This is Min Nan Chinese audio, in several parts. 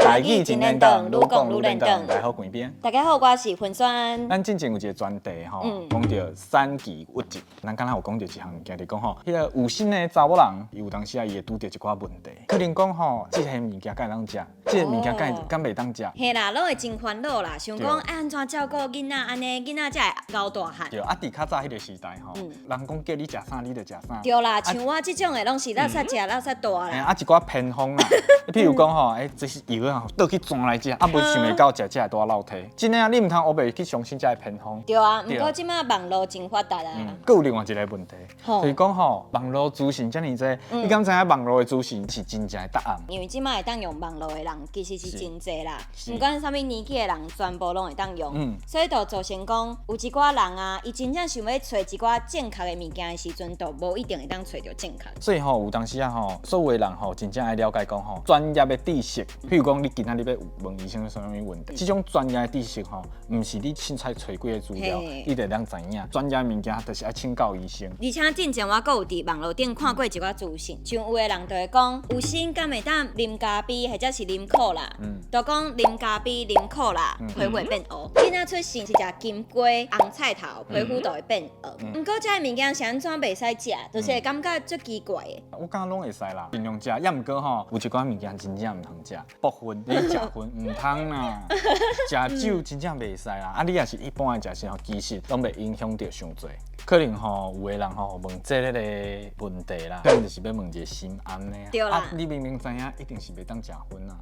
台語真練長，愈講愈練長。大家好，關邊。大家好，我是芬萱。咱進前有一個專題吼，講著產期鬱症。咱敢若有講著一項物件，就講吼，彼個有心的查某人，伊有當時啊，伊會拄著一寡問題，可能講吼，這個物件敢會當食，這個物件敢袂當食。嘿啦，攏會真煩惱啦，想講愛按怎照顧囡仔按呢，囡仔才會熬大漢。對，啊，佇較早彼個時代吼，人講叫你食啥，你就食啥。對啦，像我這種的，攏是垃圾食，垃圾大啦。啊，一寡偏方啦，譬如講吼，欸，這是藥啊，倒去鑽來食，啊，無想袂到食食會拄仔落體。真的啊，你毋通烏白去相信這个偏方。對啊，毋過這馬網路真發達啊。閣有另外一個問題，就是講吼，網路資訊遮爾濟，你敢知影網路的資訊是真正的答案？因為這馬會當用網路的人其實是真濟啦，毋管啥物年紀的人，全部攏會當用。所以就造成講，有一寡人啊，伊真正想欲揣一寡正確的物件的時陣，就無一定會當揣著正確。所以吼，有當時啊吼，所有的人吼，真正愛了解講吼，專業的知識，譬如講，你今仔日欲問醫生啥物問題，這種專業的知識吼，毋是你凊彩揣幾个資料，你就會當知影。專業物件就是愛請教醫生。而且進前我閣有佇網路頂看過一寡資訊，像有的人就會講，有心敢會當啉咖啡或者是啉可樂，就講啉咖啡、啉可樂，皮膚會變烏。囡仔出世是食金瓜、紅菜頭，皮膚就會變黃。毋過這个物件是按怎袂使食，就是會感覺足奇怪的。我感覺攏會使啦，盡量食。抑毋過吼，有一寡物件真正毋通食，薄粉你食薰毋通啦，食酒真正袂使啦。啊，你若是一般的食食吼，其實攏袂影響著傷濟。可能吼有的人吼問這个問題啦，可能就是欲問一個心安的。對啦。啊，你明明知影一定是袂當食薰啦，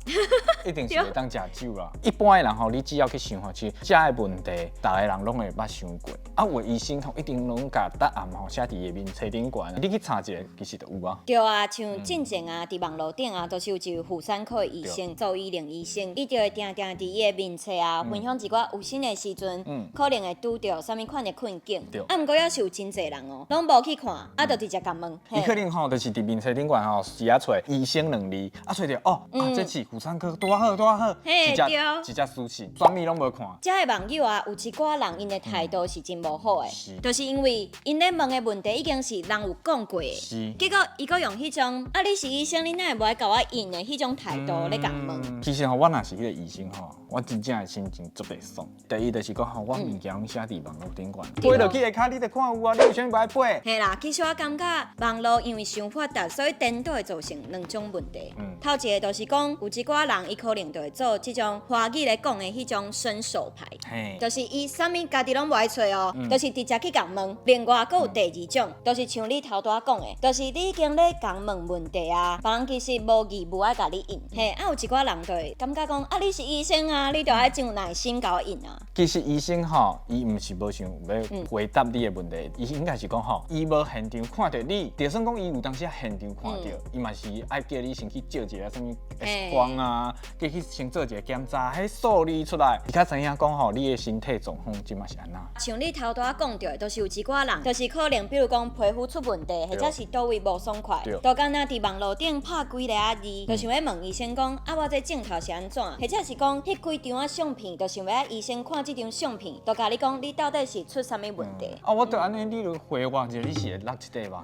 一定是袂當食酒啦。一般的人吼，你只要去想吼，其實這个問題，逐个人攏會捌想過。啊，有的醫生吼，一定攏共答案吼寫佇伊的面冊頂懸，你去查一下，其實就有啊。對啊，像進前啊，佇網路頂啊，都是有一位婦產科的醫生，周醫玲醫生，伊就會定定佇伊的面冊啊，分享一寡有身的時陣，可能會拄著啥物款的困境。啊，毋過猶是有真濟人哦，攏無去看，啊，就直接共問。伊可能吼，就是佇面冊頂懸吼，時啊揣醫生兩字，啊揣著哦，啊這是婦產科，拄仔好，拄仔好，直接直接私信，啥物攏無看。遮的網友啊，有一寡人𪜶的態度是真無好的，就是因為𪜶咧問的問題已經是人有講過的，結果伊閣用彼種啊，你是醫生，你哪會無愛共我應的彼種態度咧共問。其實吼，我若是彼個醫生吼，我真正的心情足袂爽。第一就是講吼，我物件攏寫佇網路頂懸，飛落去下跤你就看有啊，你有啥物無愛飛？嘿啦，其實我感覺網路因為傷發達，所以顛倒會造成兩種問題。頭一個就是講，有一寡人伊可能就會做這種華語咧講的彼種伸手牌，就是伊啥物家己攏無愛揣哦，就是直接去共問。另外，閣有第二種，就是像你頭拄仔講的，就是你已經咧共問問題啊，別人其實無義務愛共你應。嘿，啊有一寡人就會感覺講，啊你是醫生啊，你就愛真有耐心共我應啊。其實醫生吼，伊毋是無想欲回答你的問題，伊應該是講吼，伊無現場看著你，就算講伊有當時現場看著，伊嘛是愛叫你先去照一个啥物 X 光啊，叫去先做一个檢查，彼數字出來，伊較知影講吼，你的身體狀況這馬是按怎。像你頭拄仔講著的，就是有一寡人，就是可能比如講皮膚出問題，或者是佗位無爽快，就敢若佇網路頂拍幾个仔字，就想欲問醫生講，啊我這症頭是按怎？或者是講彼幾張仔相片，就想欲愛醫生看這張相片，就共你講你到底是出啥物問題？啊，我著按呢，你著回我一下，你是會落這塊吧？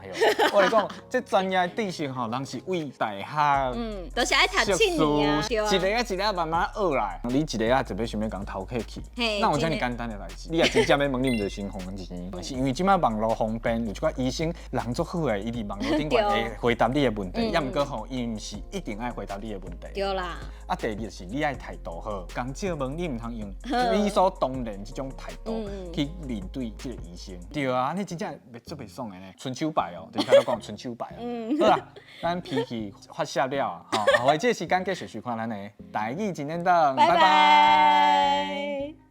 我來講，這專業的知識吼，人是為大學，就是愛讀七年啊，一个仔一个仔慢慢學來。你一个仔就欲想欲共偷客去，哪有遮爾簡單的代誌？你若真正欲問，你毋就先予人錢？是因為這馬網路方便，有一寡醫生人足好的，伊佇網路頂懸會回答你的問題，抑毋過吼，伊毋是一定愛回答你的問題。對啦。啊，第二就是你愛態度好，共借問你毋通用理所當然這種態度去面對這個醫生。對啊，你真正袂足袂爽的呢，伸手牌哦，就是較早講伸手牌哦。好啦，咱脾氣發洩了吼，後這個時間繼續收看咱的台語真練長，拜拜。